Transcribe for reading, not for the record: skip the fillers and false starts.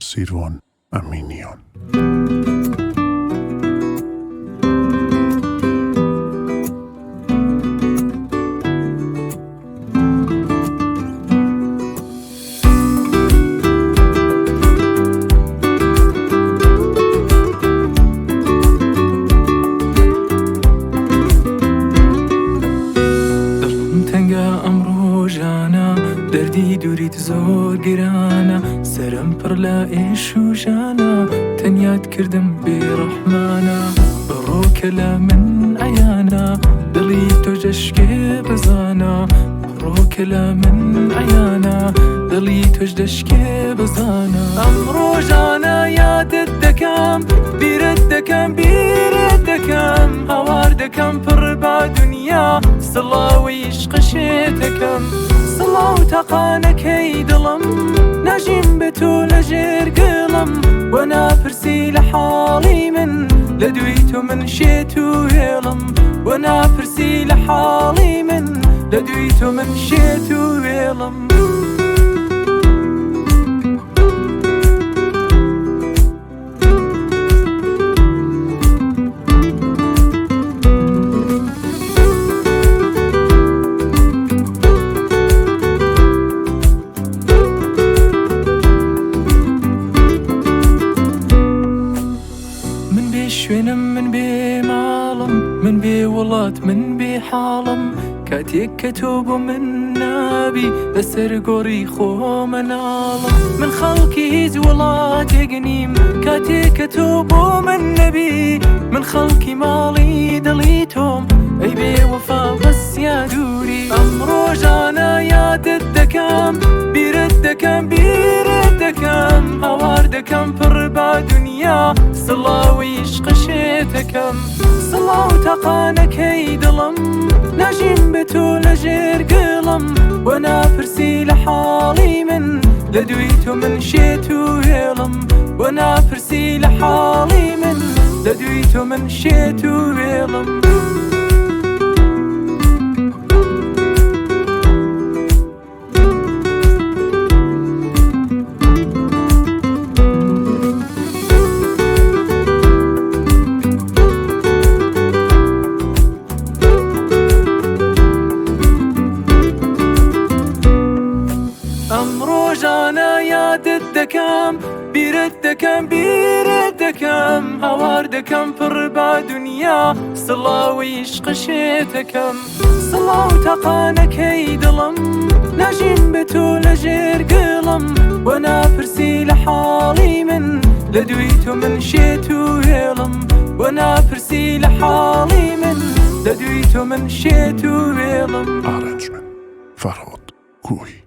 سیروان ئەمینیان. دڵم تەنگە ئەم ڕۆژانە دەردی دووریت زۆر گرانە سەرم پڕ لە ئێش و ژانە تەنیات کردم بێ ڕەحمانە بڕۆ کە لە من عەیانە دڵی تۆ دەشکێ بزانە بڕۆ کە لە من عەیانە دڵی تۆش دەشکێ بزانە ئەم ڕۆژانە یادت دەکەم بیرت دەکەم بیرت دەکەم هاوار دەکەم پڕ بە دنیا سڵاوی عیشقشێتەکەم سڵاو تاقانەکەی دڵم ناژیم بە تۆ لە ژێر گڵم وە ناپرسی لە حاڵی من لە دووی تۆ من شێت و وێڵم وە ناپرسی لە حاڵی من لە دووی تۆ من شێت و وێڵم. من بێ شوێنم من بێ ماڵم من بێ وڵات من بێ حاڵم کاتێک کە تۆ بۆ من نابی لەسەر گۆڕی خۆمە ناڵم من خەڵکی هیچ وڵاتێک نیم کاتێک کە تۆ بۆ من نەبی من خەڵکی ماڵی دڵی تۆم ئەی بێ وەفا بەس یا دووری ئەم ڕۆژانە یادت دەکەم بیرت دەکەم بیرت دەکەم هاوار دەکەم پڕ بە دنیا سڵاوی عیشقشێتەکەم سڵاو تاقانەکەی دڵم ناژیم بە تۆ لە ژێر گڵم وە ناپرسی لە حاڵی من لە دووی تۆ من شێت و وێڵم وە ناپرسی لە حاڵی من لە دووی تۆ من شێت و وێڵم. ئەم ڕۆژانە یادت دەکەم بیرت دەکەم بیرت دەکەم هاوار دەکەم پڕ بە دنیا سڵاوی عیشقشێتەکەم سڵاو تاقانەکەی دڵم ناژیم بە تۆ لە ژێر گڵم وە ناپرسی لە حاڵی من لە دووی تۆ من شێت و وێڵم وە ناپرسی لە حاڵی من لە دووی تۆ من شێت و وێڵم. ئارەنجمەن، فەرهاد کوهی.